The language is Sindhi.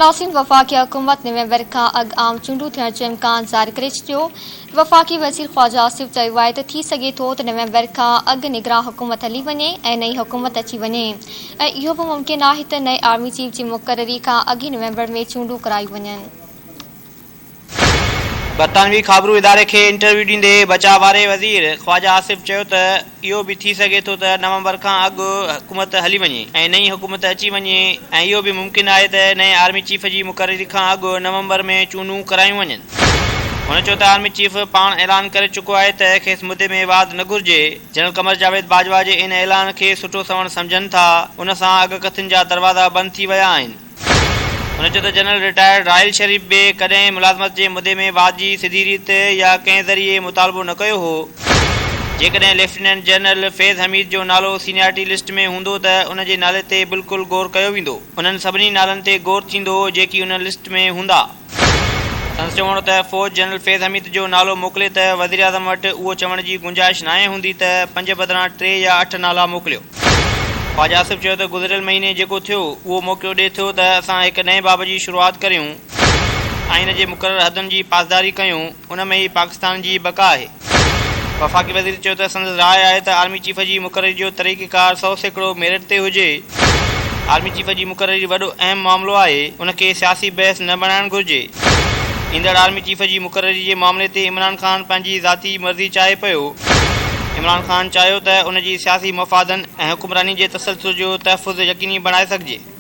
ناظرين وفاقي حڪومت نومبر کان اڳ عام چونڊون ٿيڻ جو امڪان ظاهر ڪري ڇڏيو. وفاقي وزير خواجه آصف چيو آهي ته ٿي سگهي ٿو ته نومبر کان اڳ نگران حڪومت هلي وڃي ۽ نئين حڪومت اچي وڃي ۽ اهو به ممڪن آهي ته نئين آرمي چيف جي مقرري کان اڳ ئي نومبر ۾ چونڊون ڪرايون وڃن. برطانوي خابرو اداري کي انٽرويو ڏيندي بچاء واري وزير خواجه آصف چيو ته اهو به ٿي سگهي ٿو ته نومبر کان اڳ حڪومت هلي وڃي ۽ نئين حڪومت اچي وڃي ۽ اهو به ممڪن آهي ته نئين آرمي چيف جي مقرري کان اڳ نومبر ۾ چونڊون ڪرايون وڃن. هن چيو ته آرمي چيف پاڻ اعلان ڪري چڪو آهي ته کيس مدي ۾ واڌ نه گهرجي، جنرل قمر جاويد باجوا جي ان اعلان کي سٺو سنوڻ سمجهن ٿا، ان سان اڳڪٿين جا دروازا بند ٿي ويا آهن. هن چيو ته جنرل رٽائرڊ راحيل شريف به ڪڏهن ملازمت جي مدي ۾ واڌ جي سڌي ريت يا ڪنهن ذريعي مطالبو نه ڪيو هو. جيڪڏهن ليفٽيننٽ جنرل فيض حميد جو نالو سينيارٽي لسٽ ۾ هوندو ته ان جي نالي تي بلڪل غور ڪيو ويندو. انهن سڀني نالن تي غور ٿيندو جيڪي ان لسٽ ۾ هوندا. سندس چوڻ هو ته فوج جنرل فيض حميد جو نالو موڪلي ته وزيراعظم وٽ اهو چوڻ جي گنجائش ناهي هوندي ته پنج بدران ٽي يا اٺ نالا موڪليو. خواجه آصف چيو ته گذريل مهيني جيڪو ٿيو اهو موقعو ڏئي ٿو ته اسان هڪ نئين باب جي شروعات ڪريون، آئين جي مقرر حدن جي پاسداري ڪيون، ان ۾ ئي پاڪستان جي بقا آهي. وفاقي وزير چيو ته سندس راء آهي ته آرمي چيف جي مقرري جو طريقيڪار 100% ميرٽ تي هجي، آرمي چيف جي مقرري وڏو اهم معاملو آهي، ان کي سياسي بحث نه بڻائڻ گهرجي، ايندڙ آرمي چيف جي مقرري جي معاملي تي عمران خان پنهنجي ذاتي مرضي چاهي پيو، عمران خان چاهيو ته ان جي سياسي مفادن ۽ حڪمراني جي تسلسل جو تحفظ يقيني بڻائي سگهجي.